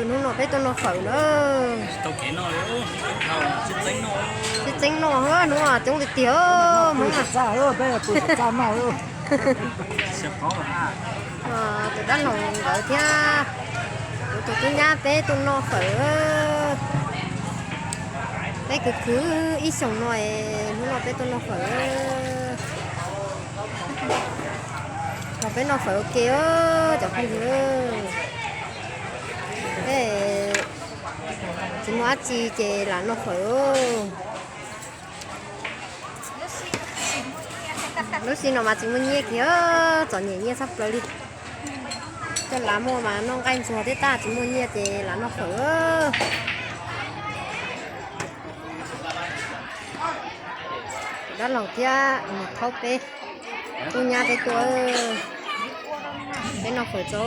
Hnub no peb tuaj noj fawm na. Tsis txeeb noj, hnub no coob tiag tiag. Tus dab laug nkawd thiab kuv tus tub nyab peb tuaj noj fawm. Peb kwv khwv ib xyoos no, hnub no peb tuaj noj fawm. Los peb noj fawm ua ke cov phooj ywg. Tsis muaj dab tsi ces lam noj fawm. Lub sij no mas tsis muaj nyiaj kiag, txom nyem nyiaj tshaj plaws li. Coj lav muaj mas noj nqaij ntxuag thiab, tab tsis muaj nyiaj ces lam noj fawm. Dab laug thiab niam thaub peb, tub nyab peb tuaj, peb noj fawm tso.